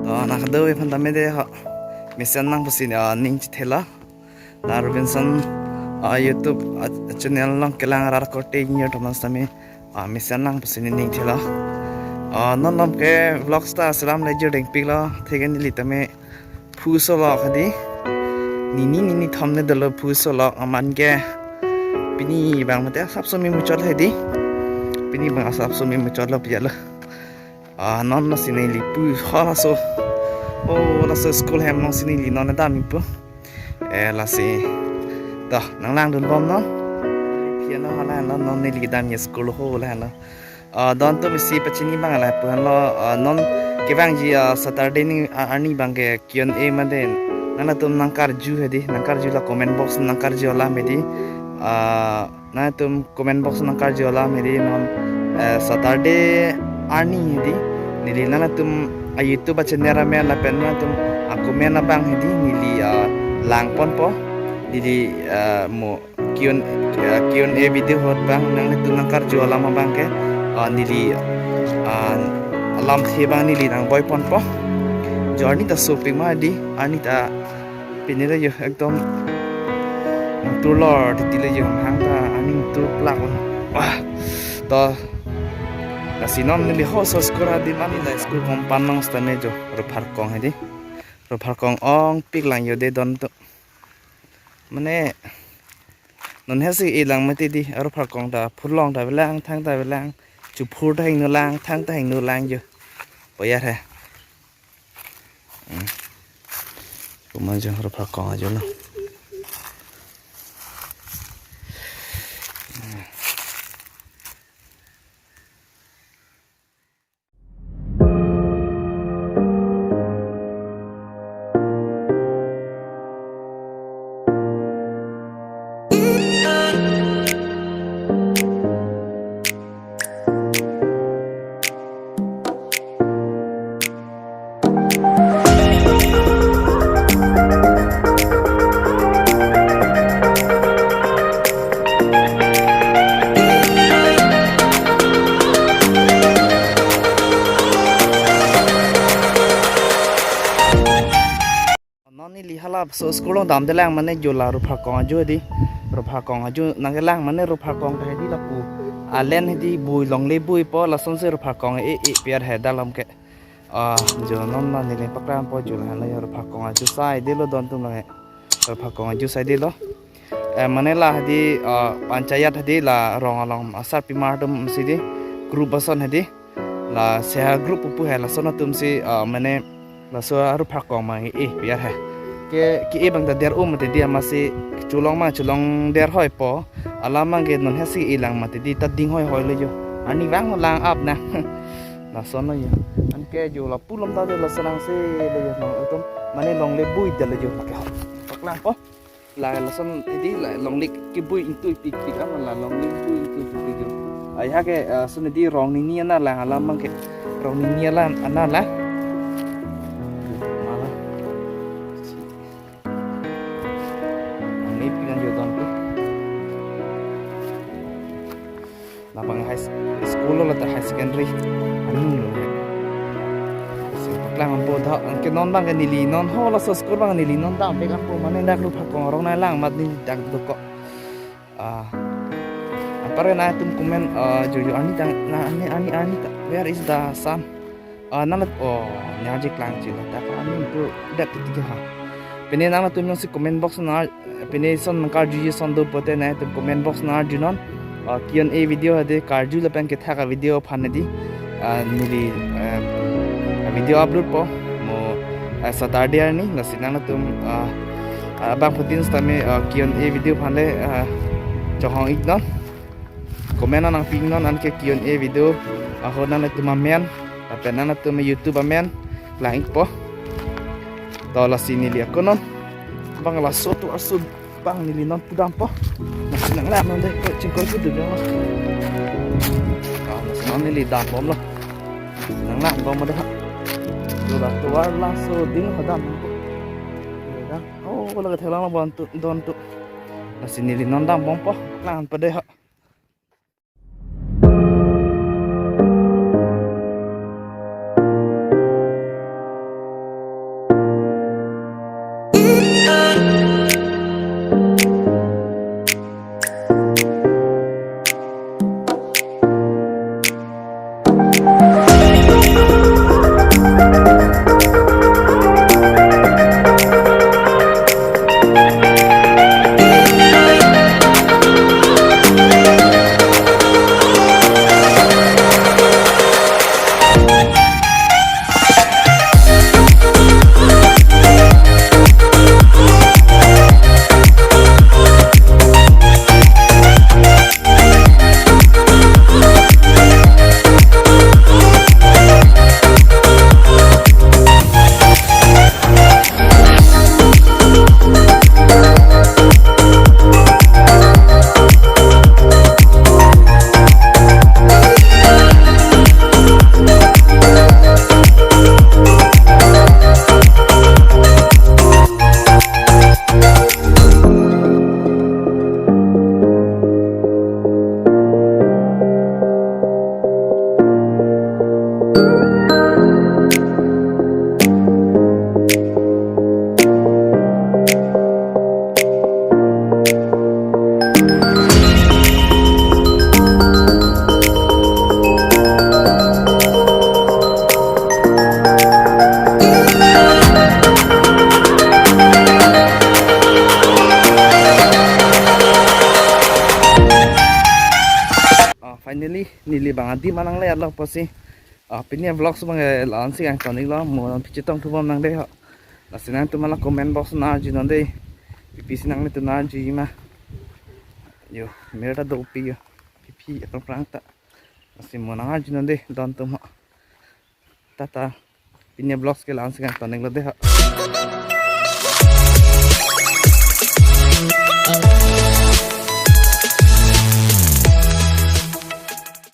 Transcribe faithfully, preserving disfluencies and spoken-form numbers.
Oh, nang kado iphan tame de ho. Mesen nang pusi, ah, ning chethela. La Robinson, ah, YouTube, ah, channel along kelang arat korte inyo thomas tame, ah, mesen nang pusi ning thela. Ah, non non ke vlogs ta selam le jodeng piklo, thegen neli tame phu solok hadi. Nini nini thomne dolo phu solok aman ke. Pini bang mate asapso memuchot hadi. Pini bang asapso memuchotlo piyalo. Ah, non lasi neli pu ho laso. Oh, laso school hem alongsi neli non dam ipu. Eh, lasi. Toh, nang langdun bom non. Piano hala non non neli dam ye school ho la no. Ah, don atum isi pachini bang la pu lo, ah, non kevangji, ah, Saturday ni, ah, arni bang ke Q and A mate. Nangtum nang karju hadi, nang karju la comment box nang karju alam hadi. Ah, nangtum comment box nang karju alam hadi non, eh, Saturday arni hadi. Neli nangtum a YouTube a channel amen lapen nangtum a comment abang hadi neli, ah, lang ponpo. Neli, ah, mo Q and, eh, Q and A video ahut bang nangtum nang karju alam abang ke, ah, neli, ah, alamthe bang neli nang boi ponpo. Jo arni ta sopik ma hadi, arni ta pini lo yo ekdom tur lor titi lo yo hang ta arni tur plak lo. Wah, to lasi non neli ho so school hadi mani la school compound along sitame jo Ropharkong hadi. Ropharkong ongpik lang yo de don atum. Mane non hesi ilang mati di, Ropharkong ta phurlong ta avelang, thang ta avelang, chuphur ta hingno lang, thang ta hingno lang jo. Poyar he. Hmm. Kuma jo Ropharkong ajo lo. Non neli hala so school along damde lang mane jo la Ropharkong ajo di. Ropharkong ajo nangkelang mane Ropharkong ta hedi lapu. Alen hedi bui longle bui po lasonsi Ropharkong e e piar he dalam ke. Ah, jo non ma neli pakram po jo la hala Ropharkong ajo sai delo don atum lang he. Ropharkong ajo sai delo. Eh, mane la hedi, ah, panchayat hedi la rong along asarpimar atum si di group ason hedi. La self help group pupu he lason atum si, ah, mane laso Ropharkong mang e piar he. Ke ke e bang ta der um mati di amatsi cholong ma cholong der hoi po. Alam mang ke non hesi ilang mati di ta ding hoi hoi lo jo. Arni vang lang ap na. Lason lo jo. Anke jo la pulom ta de la sarang si lo jo nang atum. Mane longle bui de lo jo. Paklang po. La lason hedi la longle kebui ingtui pikpik ama la longle kebui ingtui pikpik jo. Ai ha ke, eh, lason hedi rong nini ana la alam mang ke rong nini ana la. Mala. Longle pikan jo don tu. Labang high s-, school lo la ta high secondary. Anu lo. Si paklang ampo dah, anke non bang ke neli non ho laso school bang neli non dam pek ampo mane dak Ropharkong arong nanglang mat neli dak dokok. Ah. Apar ke nangtum comment, ah, jo jo arni tang na arni arni arni ta. Where is the sun? Ah, nang oh, nya je klang chilo ta arni tu dak tiga ha. Pine nangtum jongsi comment box na pine son nang karju je son do pote nangtum comment box nang arju non. Ah, Q and A video hedi karju lapen kethak a video aphan hedi. Ah, neli, eh, video upload po mo, eh, Saturday arni lasi nangtum, ah, ah, bangphutin sitame, ah, Q and A video aphan le, ah, chonghong ik non. Comment nangpi non anke Q and A video ahut nangtum amen lapen nangtum YouTube amen lang ik po. To lasi neli ako non. Bang laso tu asu bang neli non pudam po. Lasi nanglang non de ko chingkoi pudu lo. Ah, lasi non neli dam bom lo. Nanglang bom de ha. Lo la tuar laso ding ho dam. Oh, la thelang lo bon tu don tu. Lasi neli non dam bom po. Lang pa de ha. Neli bang adim ma nangle-etlo pusi, ah, pini vlogs bang, eh, la-ansi kangton-iklo, mo non pichetong thubom nang dei ho. Lasi nangtum la comment box nangarjunon dei. Pipi si nanglitum nangarju ma. Yo, mera ta dopik yo. Pipi aphrang phrang ta. Lasi mo nangarjunon dei, don atum ho. Tata. Pini vlogs ke la-ansi kangton-iklo dei ho.